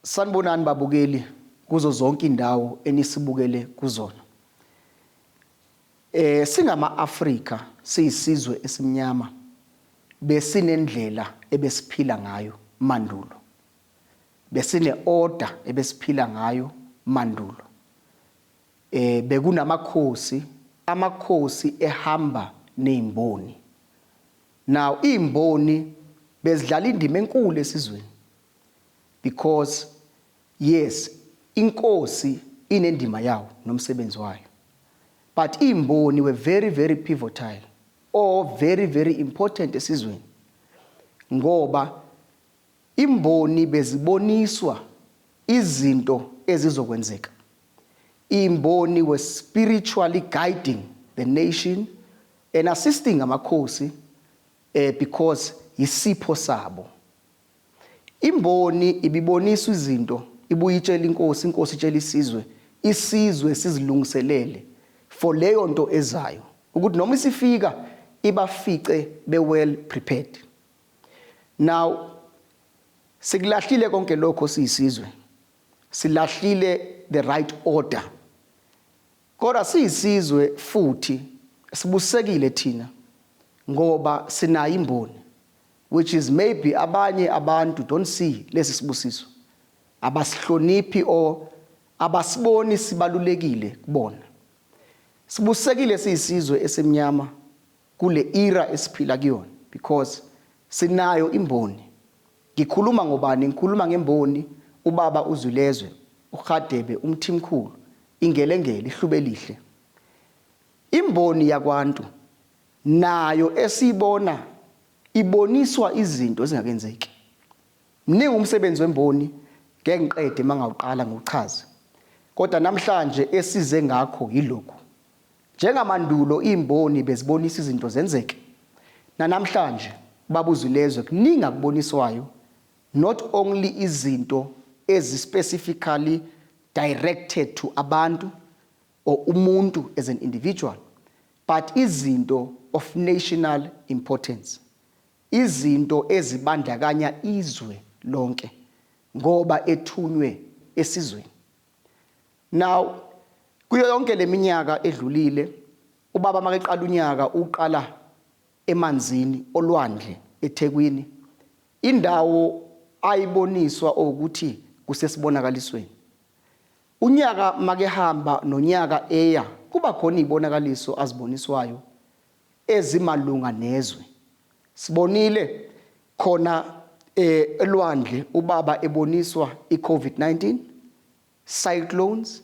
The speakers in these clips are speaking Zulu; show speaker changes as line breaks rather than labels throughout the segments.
Sanibonani babukeli kuzo zonke indawo enisibukele kuzona. Singama Afrika, siyisizwe esimnyama, besinendlela ebesiphila ngayo mandulo. Besine order ebesiphila ngayo mandulo. Bekunamakhosi, amakhosi ehamba nezimboni. Now izimboni bezidlala indima enkulu esizweni because yes, inkosi inendima yawo nomsebenzi wayo, but izimboni were very very pivotal or very very important esizweni, ngoba imboni beziboniswa izinto ezizokwenzeka. Imboni were spiritually guiding the nation and assisting amakhosi, because yisipho sabo. Imboni ibiboniswa izinto, ibuye itshela inkosi, inkosi itshela isizwe, isizwe sizilungiselele for leyo nto ezayo, ukuthi noma isifika ibafice be well prepared. Now sikulahlile konke lokho siyisizwe, silahlile the right order, kodwa siyisizwe futhi sibusekile thina ngoba sinayo imboni, which is maybe abanye abantu don't see lesi sibusiso, abasihloniphi or abasiboni sibalulekile kubona. Sibusekile siyisizwe esimnyama kule era esiphila kuyona because sinayo imboni. Ngikhuluma ngobani? Ngikhuluma ngemboni ubaba uZwilezwe uHadebe, uMthimkhulu, ingelengele, ihlube elihle, imboni yakwantu nayo esiyibona iboniswa izinto ezingakenzeki. Mningi umsebenzi wemboni, ngeke ngiqede mangawuqala ngiwuchaze, kodwa namhlanje esize ngakho yilokhu. Njengamandulo imboni bezibonisa izinto zenzeke, nanamhlanje ubaba uZwilezwe kuningi akuboniswayo, not only izinto ezi specifically directed to abantu or umuntu as an individual, but izinto of national importance, izinto ezibandakanya izwe lonke, ngoba ethunywe esizweni. Now kuyo yonke leminyaka edlulile, ubaba makeqala unyaka uqala emanzini olwandle eThekwini, indawo ayiboniswa ukuthi kusesibonakalisweni. Unyaka makehamba nonyaka eya kuba khona izibonakaliso aziboniswayo ezimalunga nezwe. Sibonile khona elwandle ubaba eboniswa iCovid-19, cyclones,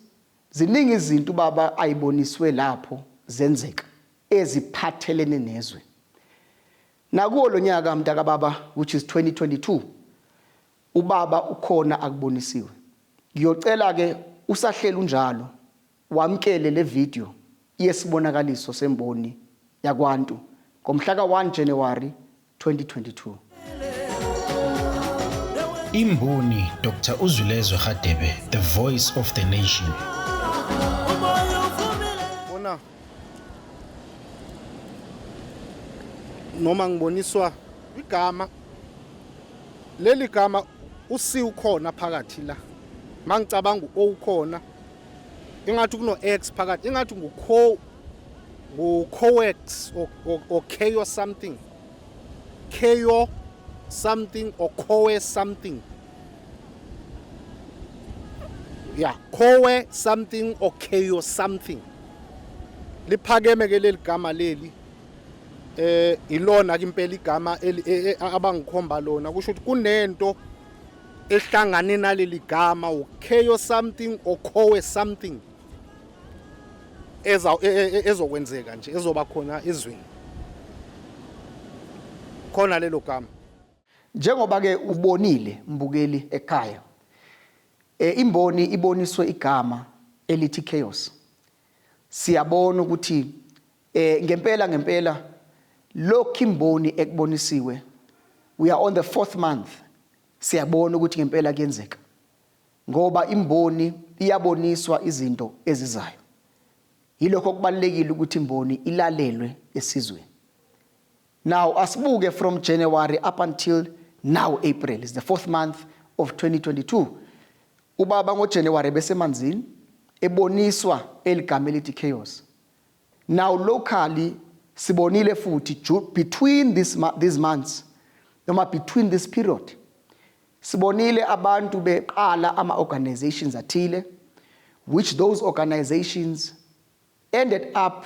ziningi izinto ubaba ayiboniswe lapho zenzeka eziphathelene nezwe. Nakuwo lo nyaka, mntaka baba, which is 2022, ubaba ukhona akubonisiwe. Ngiyocela ke usahleli unjalo wamkele le video yesibonakaliso semboni yakwantu ngomhla ka-1 January 2022.
Imboni Dr. Uzwilezwe Hadebe, the voice of the nation.
Bona noma ngiboniswa igama leli gama uC ukhona phakathi la, mangicabanga u-O ukhona, ingathi kuno X phakathi, ingathi ngu-co, ngu-coex or ko something, ko something or coe something, yeah, coe something or ko something. Liphakeme ke leli gama leli, ilona ke impela igama abangikhomba lona, kusho ukuthi kunento ehlangane naleli gama, ukheyo something or coe something, eza ezokwenzeka nje, ezoba khona ezweni khona lelo gama.
Njengoba ke ubonile mbukeli ekhaya, imboni iboniswe igama elithi chaos. Siyabona ukuthi ngempela ngempela lokhu imboni ekubonisiwe, we are on the fourth month, siyabona ukuthi ngempela kuyenzeka, ngoba imboni iyaboniswa izinto ezizayo. Yilokho kubalulekile ukuthi imboni ilalelwe esizweni. Now asibuke from January up until now, April is the fourth month of 2022. Ubaba ngoJanuary besemanzini eboniswa eligama elithi chaos. Now locally sibonile futhi between these months noma between this period sibonile abantu beqala ama organizations athile, which those organizations ended up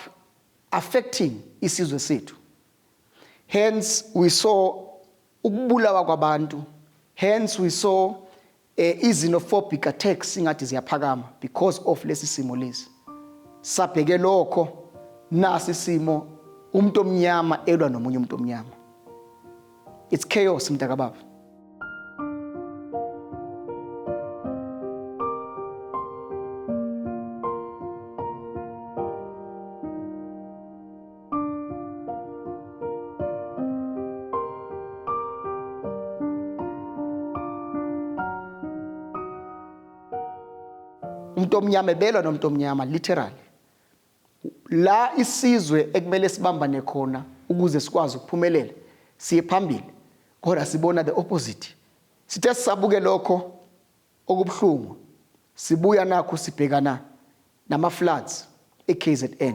affecting isizwe sethu. Hence we saw ukubulawa kwabantu, hence we saw i-xenophobic attacks ingathi ziyaphakama because of lesi simo lesi. Sabheke lokho, nasi isimo, umuntu omnyama elwa nomunye umuntu omnyama. It's chaos, mntakababa. Umuntu omnyama ebelwa nomuntu omnyama literally. La isizwe ekumele sibambane khona ukuze sikwazi ukuphumelela siye phambili, kodwa sibona the opposite. Sithe sisabuke lokho okubuhlungu, sibuya nakho sibhekana nama floods eKZN.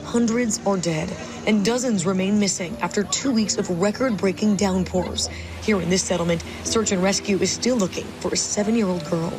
Hundreds are dead and dozens remain missing after 2 weeks of record-breaking downpours. Here in this settlement, search and rescue is still looking for a 7-year-old girl.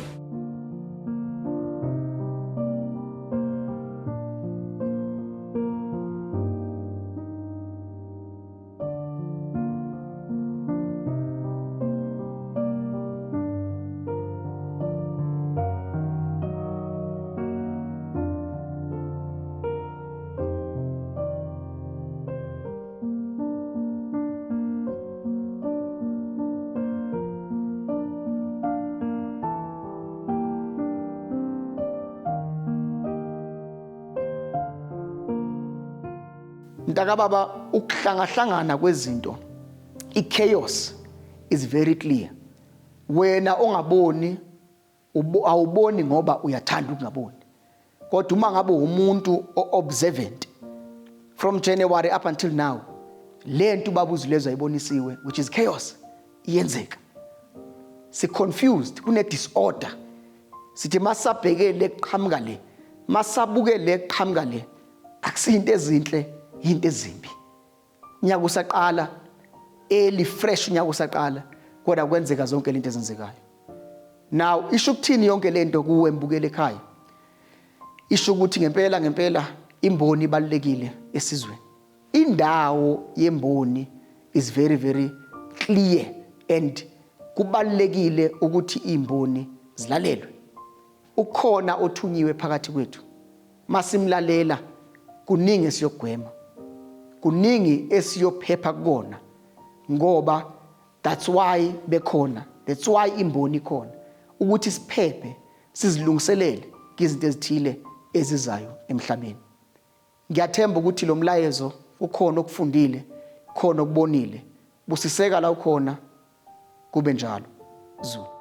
Mntakababa, ukuhlangahlangana kwezinto, i-chaos is very clear. Wena ongaboni awuboni ngoba uyathanda ukungaboni, kodwa uma ngabe umuntu o-observant from January up until now, lento ubaba uZulezwe ayibonisiwe, which is chaos, iyenzeka. Si-confused, kune-disorder. Sithi masabheke le, kuqhamuka le, masabuke le, kuqhamuka le. Akusinto ezinhle, into ezimbi. Unyaka usaqala, early fresh unyaka usaqala, kodwa kwenzeka zonke lento ezenzekayo. Now isho ukuthini yonke lento kuwe mbukele ekhaya? Isho ukuthi ngempela ngempela imboni ibalulekile esizweni. Indawo yemboni is very very clear and kubalulekile ukuthi imboni zilalelwe. Ukhona othunyiwe phakathi kwethu, masimlalela kuningi esiyogwema, kuningi esiyophepha kukona, ngoba that's why bekhona, that's why imboni ikhona, ukuthi siphephe, sizilungiselele izinto ezithile ezizayo emhlabeni. Ngiyathemba ukuthi lo mlayezo ukhona okufundile, khona okubonile. Busiseka la ukhona, kube njalo. Zulu.